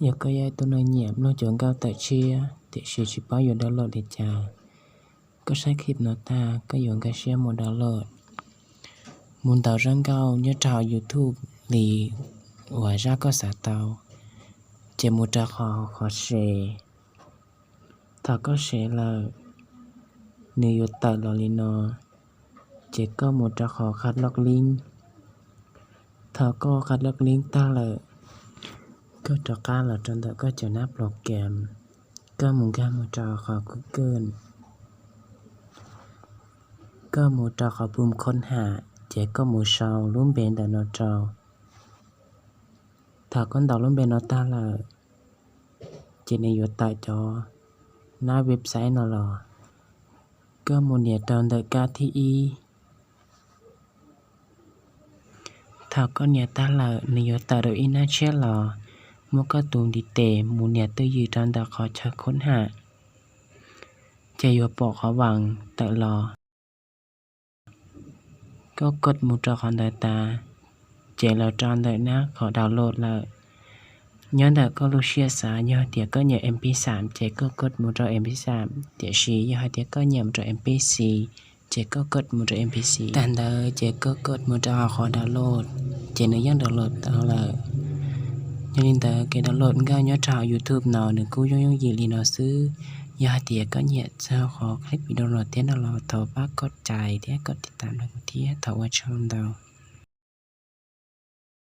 Yog koj yog ib tug neeg nyiam mloog cov nkauj tawm tshiab tiam sis tsis paub yuav download li cas, koj saib clip no tag koj yuav nkag siab mus download. Mus ntaus zaj nkauj nyob rau hauv YouTube li uas zaj koj xav tau, ces mus rau qhov, qhov share. Thaum koj share lawm, nws yuav tawm los li no, ces koj mus rau qhov qhab loj lib. Thaum koj qhab loj lib tag lawm, koj rov qab los rau ntawm koj cov nab plos kam, koj mus nkag mus rau qhov Google, koj mus rau qhov pum khoob ham, ces koj mus sau lub npe ntawm no rau. Thaum koj ntaus lub npe no tag lawm, ces nws yuav tawm cov nab website no los. Koj mus nias rau ntawm kab thib ib. Thaum koj nias tag lawm, nws yuav tawm rau ib nab tshiab los, muab koj tus ntiv tes mus nias twj ywm rau ntawm qhov chaw khoob ham, ces yuav pom qhov vaas tawm los. Koj kod mus rau qhov ntawd tas, ces los rau ntawm nab qhov download lawm. Nyob ntawm koj lub siab xav, yog hais tias koj nyiam MP xam ces koj kod mus rau MP xam, tiam sis yog hais tias koj nyiam mus rau MP xi, ces koj kod mus rau MP xi. Tag ntawd ces koj kod mus rau qhov download, ces nws yeej download tau lawm. Yog li ntawd kev download nkauj nyob rau hauv YouTube no nws kuj yooj yooj yim li no xwb. Yog hais tias koj nyiam txog qhov clip video no thiab no los thov pab kod cais thiab kod tiv tam rau kuv thiab, thov ua tsaug ntau.